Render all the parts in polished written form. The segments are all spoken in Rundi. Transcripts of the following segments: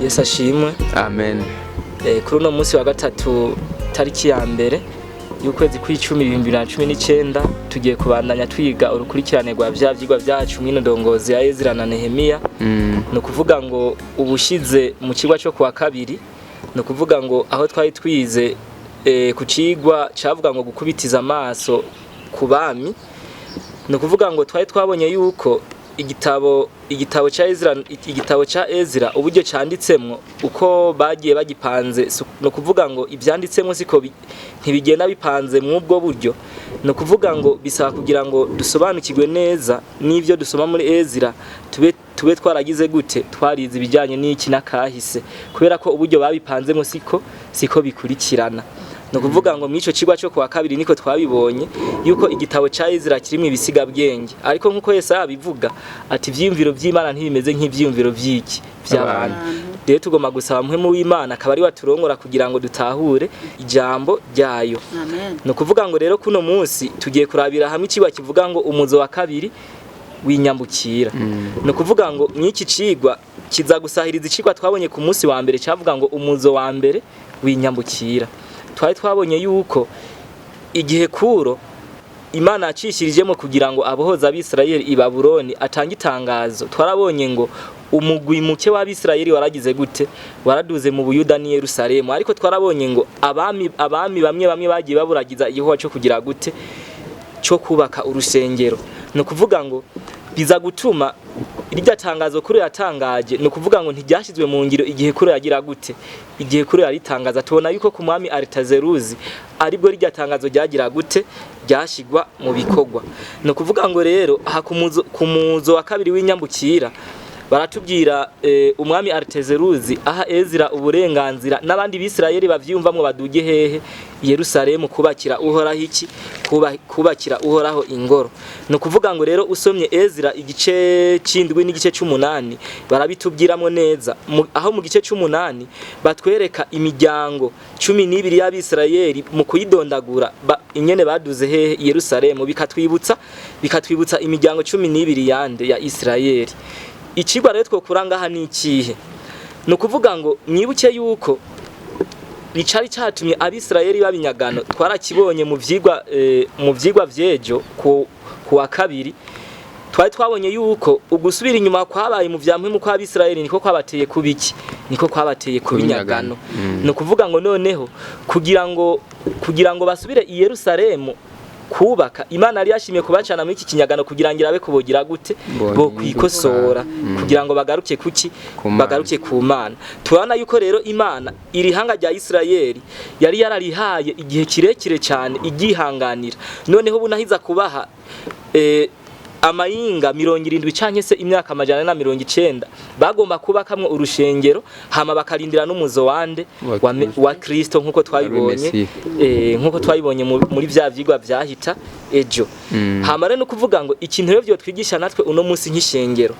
Yesu ashimwe. Amen. Kuri uno munsi wa gatatu, tariki ya 1 y'ukwezi kw'icumi 2019, tugiye kubandanya twiga urukurikirane rwa vya vyigwa vyacu mw'ino ndongozi ya Ezra na Nehemiya. Ni ukuvuga ngo ubushize mu cigwa cyo kuwa kabiri, ni ukuvuga ngo aho twari twize ku cigwa cavuga ngo gukubitiza amaso ku bami, ni ukuvuga ngo twari twabonye yuko igitabo ca Ezra, igitabo ca Ezra uburyo canditsemwo, uko bagiye bagipanze, ni ukuvuga ngo ivyanditsemwo siko ntibigenda bipanze mw'ubwo buryo. Ni ukuvuga ngo bisaba kugira ngo dusobanukirwe neza n'ivyo dusoma muri Ezra, tube twaragize gute, twarize ibijyanye n'iki n'akahise, kubera ko uburyo babipanzemo siko bikurikirana. Ni ukuvuga ngo mw'ico cigwa cyo kuwa kabiri niko twabibonye yuko igitabo ca Ezra kirimo ibisigabwenge, ariko nkuko Yesaya abivuga ati: "Ivyiyumviro vy'Imana ntibimeze nk'ivyiyumviro vy'iki vy'abantu." Rero tugomba gusaba Mpwemu w'Imana akaba ari waturongora kugira ngo dutahure ijambo ryayo. Amen. Ni ukuvuga ngo rero kuno munsi tugiye kurabira hamwe icigwa kivuga ngo umuzo wa kabiri w'inyambukira. Ni ukuvuga ngo mw'iki cigwa kiza gusahiriza icigwa twabonye ku munsi wa mbere cavuga ngo umuzo wa mbere w'inyambukira. Twari twabonye yuko igihe Kuro Imana yacishirijemo kugira ngo abohoze Abisirayeli i Babuloni atange itangazo, twarabonye ngo umugwi muke w'Abisirayeli waragize gute, waraduze mu Buyuda n'i Yerusalemu. Ariko twarabonye ngo abami bamwe bamwe bagiye baburagiza igikorwa cyo kugira gute, cyo kubaka urusengero. Ni ukuvuga ngo biza gutuma irya tangazo kuri yatangaje, ni ukuvuga ngo ntiryashyizwe mu ngiro igihe kuri yagira gute, igihe kuri yaritangaza. Tubona yuko ku mwami Aritazeruzi aribwo rirya tangazo ryagira gute, ryashyirwa mu bikorwa. Ni ukuvuga ngo rero aha ku muzo wa kabiri w'inyambukira baratubwira umwami Aritazeruzi aha Ezra uburenganzira n'abandi Bisirayeli bavyiyumvamwo baduge hehe? I Yerusalemu, kubakira Uhoraho iki? Kubakira Uhoraho ingoro. Ni ukuvuga ngo rero usomye Ezra igice c'indwi n'igice c'umunani barabitubwiramo neza. Aho mu gice c'umunani batwereka imiryango 12 y'Abisirayeli mu kuyidondagura, ingene baduze hehe? I Yerusalemu. Bikatwibutsa imiryango 12 yande ya Isirayeli. Icigwa rero twokura ngaha ni ikihe? Ni ukuvuga ngo mwibuke yuko icari catumye Abisirayeli babinyagano twarakibonye mu vyigwa vyejo ku wa kabiri. Twari twabonye yuko ugusubira inyuma kwabaye mu vya mpwemu kw'Abisirayeli niko kwabateye kubiki, niko kwabateye kubinyagano. Ni ukuvuga ngo noneho kugira ngo basubire i Yerusalemu kubaka, Imana yari yashimye kubacana muri iki kinyagano kugira ngo irabe kubogira gute, bo kwikosora, kugira ngo bagaruke kuki? Ku Mana. Bagaruke ku Mana. Turabona yuko rero Imana iri hanga rya Isirayeli yari yararihaye igihe kirekire cyane igihanganira. Noneho ubu nahiza kubaha amayinga 70 canke se imyaka 490 bagomba kubakamwo urushengero, hama bakarindira n'umuzo wande? Wa Wa Kristo, nkuko twabibonye Mesiya. Nkuko twabibonye muri vya vyigwa vyahita ejo. Hama rero no kuvuga ngo ikintu rero vyotwigisha natwe uno munsi nk'ishengero,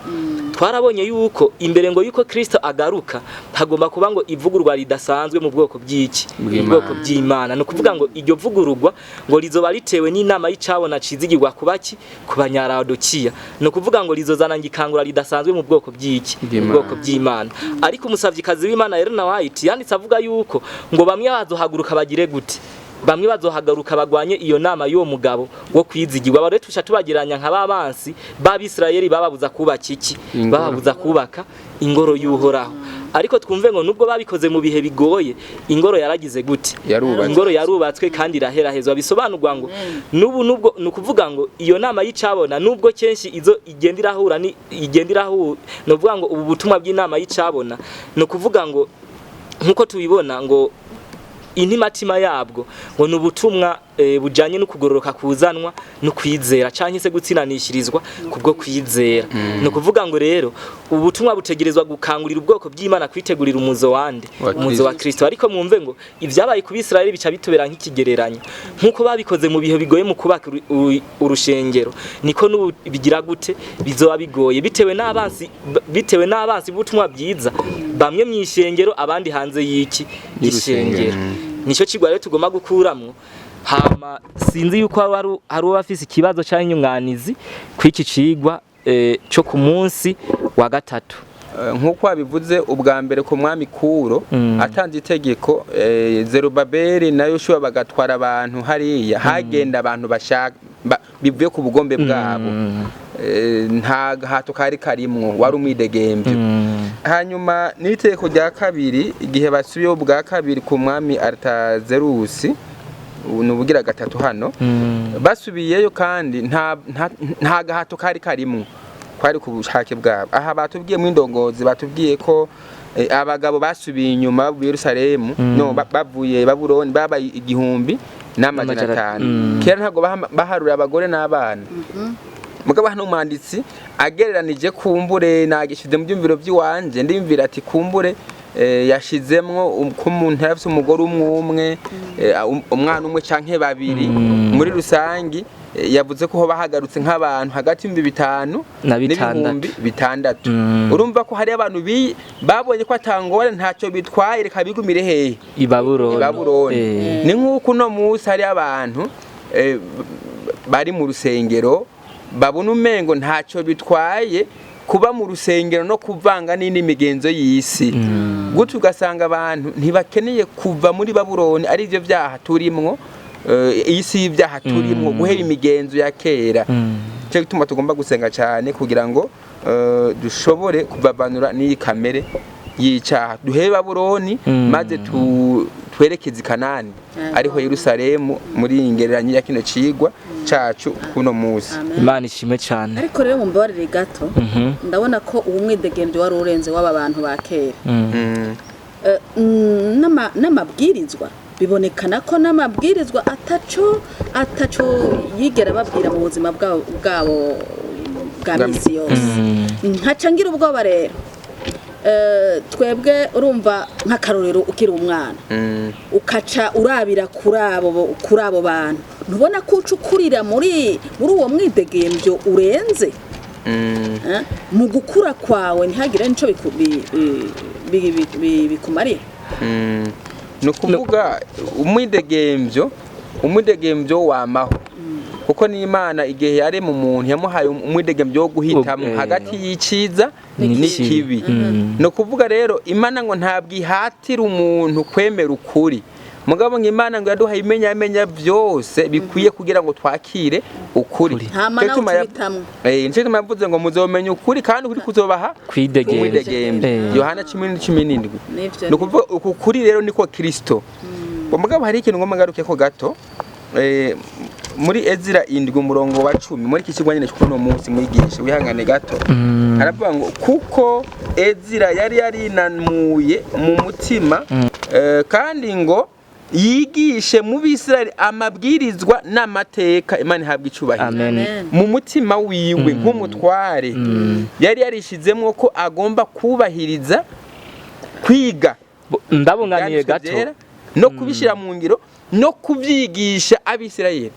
twarabonye yuko imbere ngo yuko Kristo agaruka hagomba kuba ngo ivugururwa ridasanzwe mu bwoko bw'iki? Bw'Imana. Bwoko by'Imana. Ni ukuvuga ngo iryo vugururwa ngo rizoba ritewe n'inama y'icabona cizigirwa kubaki, ku Banyaradokiya. Ni ukuvuga ngo rizozana ngikangura ridasanzwe mu bwoko bw'iki? Mu Bw'Imana. bwoko by'Imana. Ariko umusavyikazi w'Imana Elena White yanditse avuga yuko ngo bamwe bazohaguruka bagire gute, bamwe bazohagaruka bagwanye iyo nama y'uwo mugabo wo kwizigirwa. Abo rero tuca tubagereranya nka babansi b'Abisirayeli bababuza kubaka iki? Ingoro. Bababuza kubaka ingoro y'Uhoraho. Ariko twumve ngo nubwo babikoze mu bihe bigoye, ingoro yaragize gute? Yarubatswe. Ingoro yarubatswe kandi iraherahezwa. Bisobanurwa ngo nubu nubwo, ni ukuvuga ngo iyo nama y'icabona, nubwo kenshi izo igenda irahura, ni igenda irahura, ni ukuvuga ngo ubu butumwa bw'inama y'icabona, ni ukuvuga ngo nkuko tubibona ngo intimatima yabwo ngo ni ubutumwa bujanye no kugororoka kuzanwa no kwizera canke se gutsinanishirizwa kubwo kwizera. Ni ukuvuga ngo rero ubu butumwa butegerezwa gukangurira ubwoko bw'Imana kwitegurira umuzo wande? Wa Umuzo wa Kristo. Ariko mwumve ngo ivyabaye ku Bisirayeli bica bitubera nk'ikigereranyo. Nkuko babikoze mu bihe bigoye mu kubaka urushengero, niko n'ubu bigira gute, bizoba bigoye bitewe n'abansi b'ubutumwa bwiza, bamwe mu ishengero, abandi hanze y'iki? Y'urusengero. Y'ishengero. Nico cigwa rero tugomba gukuramwo. Hama sinzi yuko hari uba afise ikibazo canke inyunganizi kw'iki cigwa cyo ku munsi wa gatatu. Nk'uko wabivuze ubwa mbere ku mwami Kuro atanze itegeko, Zerubabeli na Yoshuwa bagatwara abantu hariya, hagenda abantu bashaka bivuye ku bugombe bwabo. Nta gahato kari karimwo, wari umwidegembyo. Hanyuma n'itegeko rya kabiri, igihe basubiyeho bwa kabiri ku mwami Aritazerusi, ubu ni ubugira gatatu hano, basubiyeyo kandi nta gahato kari karimwo, kwari ku bushake bwabo. Aha batubwiye mu indongozi, batubwiye ko abagabo basubiye inyuma bavuye Yerusalemu, no bavuye Babuloni, babaye 1500. Kera ntabwo baharura abagore n'abana. Mugabo hano umwanditsi agereranije, kumbure nagishize mu byumviro by'iwanje, ndiyumvira ati kumbure yashizemwo ko umuntu yafise umugore umwe umwe, umwana umwe canke babiri. Muri rusangi yavuze ko hoba hagarutse nk'abantu hagati y'ibihumbi 5 Na bitandatu. n'ibihumbi 6. Urumva ko hari abantu babonye ko atangorane, ntacyo bitwaye, reka bigumire hehe? I Babuloni. I Babuloni. Ni nk'uko uno munsi hari abantu bari mu rusengero babona umengo ntacyo bitwaye kuba mu rusengero no kuvanga n'indi migenzo y'isi gutyo, ugasanga abantu ntibakeneye kuva muri Babuloni, ari byo byaha turimwo, isi y'ibyaha turimwo, guhera imigenzo ya kera. Cyo gituma tugomba gusenga cyane kugira ngo dushobore kuvavanura n'iyi kamere y'icyaha, duhebe Babuloni, maze twerekeze i Kanani, ariho Yerusalemu, muri iyi ngereranyo ya kino cigwa cacu kuno musi. Amen. Imana ishimwe cyane. Ariko rero mumbabarire gato, ndabona ko ubu mwidegembyo wari urenze w'aba bantu ba kera. N'amabwirizwa bibonekana ko n'amabwirizwa ataco yigera babwira mu buzima bwabo bwa misi yose. Nkaca ngira ubwoba rero. Twebwe urumva nk'akarorero, ukiri umwana ukaca urabira kuri abo bantu, ntubona ko uca ukurira muri uwo mwidegembyo urenze? Eh? Mu gukura kwawe ntihagire nico bikumarira. Ni ukuvuga umwidegembyo wamaho, kuko n'Imana igihe yarema umuntu yamuhaye umwidegembyo wo guhitamo hagati y'iciza n'ikibi. N'ikibi. Ni ukuvuga rero Imana ngo ntabwo ihatira umuntu kwemera ukuri, mugabo ngo Imana ngo yaduhaye imenyamenya byose bikwiye kugira ngo twakire ukuri. Hama Nico nawe gituma ucuhitamwo. Nico gituma yavuze ngo muzomenya ukuri kandi ukuri kuzobaha Kwidegembya. umwidegembyo. Yohana 10:17. Nivyo. Ni ukuvuga uku kuri rero niko Kristo. Mugabo hari ikintu ngomba ngaruke ko gato. Muri Ezira 7 umurongo wa 10, muri iki kigwa nyine cy'uno munsi, mwigisha wihangane gato, aravuga ngo kuko Ezira yari yarinamuye mu mutima, kandi ngo yigishe mu Bisirayeli amabwirizwa n'amateka. Imana ihabwa icubahiro. Amen. Amen. Mu mutima wiwe nk'umutware yari yarishizemwo ko agomba kubahiriza kwiga Ndabunganiye Ibyanditswe gato. byera, no kubishyira mu ngiro no kubyigisha Abisirayeli.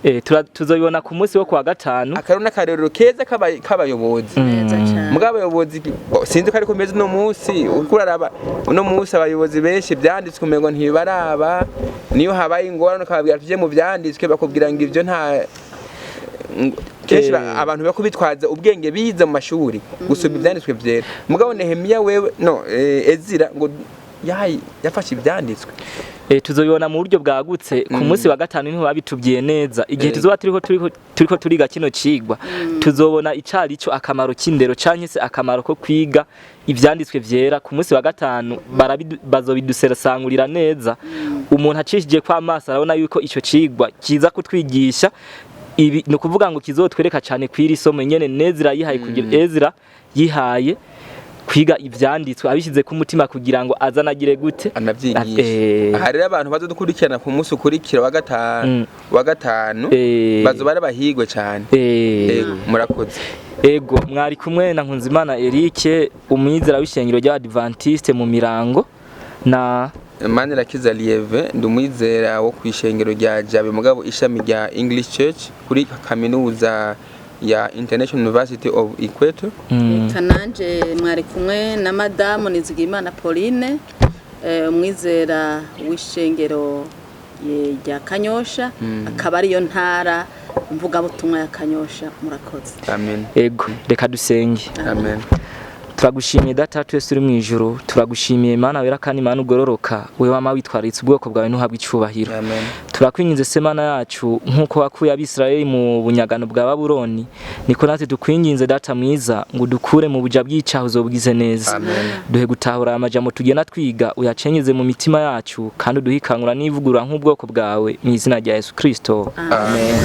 Tuzobibona ku munsi wo kuwa gatanu. Akaro n'akarorero keza k'abayobozi. Neza cyane. Mugabo abayobozi sinzi ko ariko meze uno munsi, uriko uraraba uno munsi abayobozi benshi ivyanditswe umengo ntibaraba. Niyo habaye ingorane ukababwira tujye mu vyanditswe, bakubwira ngo ivyo nta kenshi abantu bakubitwaza ubwenge bize mu mashuri gusoma ivyanditswe vyera. Mugabo Nehemiya wewe no Ezira ngo yahaye yafashe ivyanditswe. Tuzobibona mu buryo bwagutse ku munsi wa gatanu, niho babitubwiye neza igihe tuzoba turiko turiga kino cigwa. Tuzobona icari cyo akamaro c'indero canke se akamaro ko kwiga ivyanditswe vyera. Ku munsi wa gatanu bazobidusesangurira neza. Umuntu acishije kwa amaso arabona yuko ico cigwa kiza kutwigisha ibi, ni ukuvuga ngo kizotwereka cane kw'iri somo nyene Nezira yihaye kugira, Ezra yihaye kwiga ivyanditswe abishize ku mutima kugira ngo azanagire gute? Anavyigisha. Aha rero abantu bazodukurikirana ku munsi ukurikira wa gatanu, wa gatanu, bazoba ari abahigwe cane. Ego, murakoze. Ego, mwari kumwe na Nkunzimana Eric, umwizera w'ishengero ry'Adventiste mu Mirango, na Manirakiza Lieve, ndi umwizera wo kw'ishengero rya Jabe, mugabo ishami rya English Church kuri kaminuza ya International University of Equator. Reka nanje mwari kumwe na madamu Nizigimana Pauline, umwizera w'ishengero rya Kanyosha, akaba ariyo ntara mvugabutumwa ya Kanyosha. Murakoze. Amen. Ego, reka dusenge. Amen. Turagushimiye Data twese uri mu ijuru, turagushimiye Mana wera kandi Mana ugororoka, wewe wama witwararitse ubwoko bwawe, ntuhabwe icubahiro. Amen. Turakwinginze se Mana yacu, nk'uko wakuye Abisirayeli mu bunyagano bwa Babuloni, niko natwe tukwinginze Data mwiza ngo udukure mu buja bw'icaha, uzobwize neza. Amen. Duhe gutahura aya majambo tugenda twiga, uyacengeze mu mitima yacu, kandi uduhe ikangura n'ivugurura nk'ubwoko bwawe, mu izina rya Yesu Kristo. Amen.